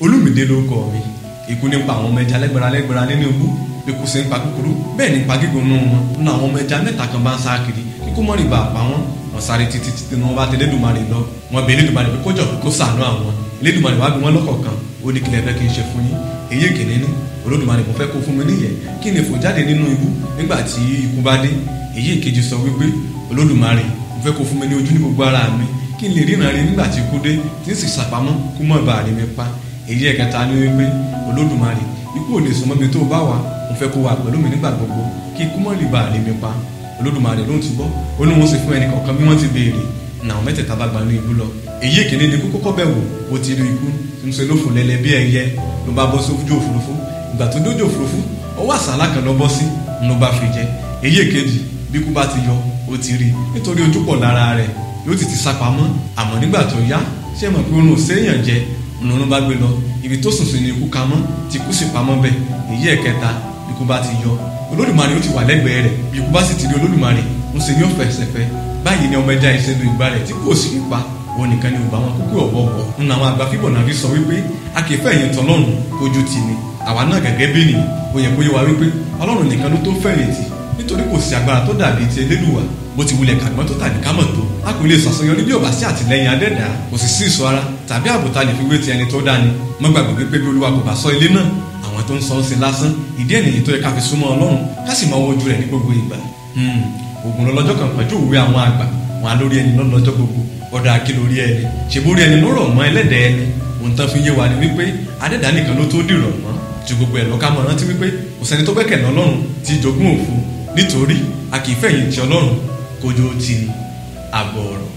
Olúmídé ló kọ mi. Ikú nípa àwọn ọmọ ẹja lẹ́gbẹ̀rẹ́ lẹ́gbẹ̀rẹ́ nínú ibú. Ikú sì ń pa kúkúrú bẹ́ẹ̀ ní pa gígùn nù wọn. Nínú àwọn ọmọ ẹja mẹ́ta kan bá ń sá kiri kíkú mọ́rì bá pa wọ́n. Wọ́n sáré títí títí ni wọ́n bá tẹ Elédùmarè lọ. Wọ́n bẹ Elédùmarè pé kó jọ̀ọ́ kó ṣàánú àwọn. Elédùmarè wá bí wọ́n lọ́kọ̀ọ̀kan. Ó ní kílẹ̀ fẹ́ kí n ṣe fún yín. Èyí kìíní ní Olódùmarè mo fẹ́ kó fún mi níyẹn kí n lè fò jáde nínú ibú nígbà tí ikú bá dé. Èyí ìkejì sọ wípé Olódùmarè mo fẹ́ kó fún mi ní ojú ní gbogbo ara mi kí n lè ríran rí nígbà tí ikú dé tí n sì ṣàpamọ́ kó mọ̀ bá rí mi pa. Èyí ẹ̀kẹta ní wípé Olódùmarè ikú ò lè súnmọ́ mi tó bá wà, mo fẹ́ kó wà pẹ̀lú mi nígbà gbogbo kí ikú mọ̀ lè bá rí mi pa. Olódùmarè ló ń túbọ̀ ó ní wọ́n sì fún ẹnì kọ̀ọ̀kan bí wọ́n ti béèrè. Làwọn mẹ́tẹ̀ẹ̀ta bá gbanú ibú lọ. Èyí ìkíní ni ikú kọ́kọ́ bẹ̀ wò, ó ti rí ikú tí ń ṣe ló fò lẹ́lẹ́ bí ẹyẹ ló bá bọ́ sójú òfurufú. Ìgbà tó dójú òfurufú ọwọ́ àsálà kan lọ bọ́ sí ló bá fi jẹ. Èyí èkejì bí ikú bá ti yọ ó ti rí nítorí ojú pọ̀ lára rẹ̀ yóò ti ti sá pamọ́. Àmọ́ nígbà tó yá ṣé mọ̀ pé oorun ò séèyàn jẹ òun bá gbé lọ ibi tó sùn sí ni ikú ka mọ́ tí ikú sì pamọ́ bẹ́ẹ̀. Èyí ẹ̀kẹta bí ikú bá ti yọ Olódùmarè ó ti wà lẹ́gbẹ̀ẹ́ rẹ̀. Bí ikú bá sì ti rí Olódùmarè ń ṣe ní òfẹsẹ̀fẹ́. Báyìí ni ọmọ ẹja ìṣẹ́nu ìgbà rẹ̀ tí kò sì rí pa. Òun nìkan ni ò bá wọn kúkú ọ̀wọ̀ọ̀wọ̀. Ń àwọn àgbà fíbọ̀ náà fi sọ wípé a kì í fẹ̀yìn tán lọ́rùn kójú tì ní. Àwa náà gẹ́gẹ́ bí ènìyàn ó yẹ kó yé wa wípé Ọlọ́run nìkan ló tó fẹ̀yìntì nítorí kò sí agbára tó dàbí ti Elédùwà. Bó ti wulẹ̀ kàgbọ́n tó tàbí kámọ̀ tó a kò lè ṣàṣeyọrí bí ò bá sí àtìlẹ́yìn adẹ́dàá. Kò sì sí ìṣọ́ ara tàbí ààbò tá lè fi wé ti ẹni tó dání. Má gbàgbé wípé bí Olúwa kò bá ṣọ́ ilé náà àwọn tó ń sọ ń sin lásán. Ìdí ènìyàn tó yẹ ká fi súnmọ́ Ọlọ́run ká sì máa wojú rẹ̀ ní gbogbo ìgbà. Ògùn lọ́lọ́jọ́ kan pẹ̀jú òwe àwọn àgbà wọn á lórí ẹni lọ́lọ́jọ́ gbogbo. Ọ̀dà àkí lórí ẹni ṣe bórí ẹni lọ́rọ̀ mọ́ ẹlẹ́dẹ̀ẹ́ ẹni. Ohun tán fi yé wa ni wípé adẹ́dàá nìkan ló tó dìrọ̀ mọ́. Ju gbogbo ẹ̀ lọ ká mọ̀ rántí wípé kò sẹ́ni tó gbẹ́kẹ̀lé Ọlọ́run tí jogún òfo nítorí a kì í fẹ̀yìntì Ọlọ́run kójú ó ti ní àbọ̀ ọ̀rọ̀.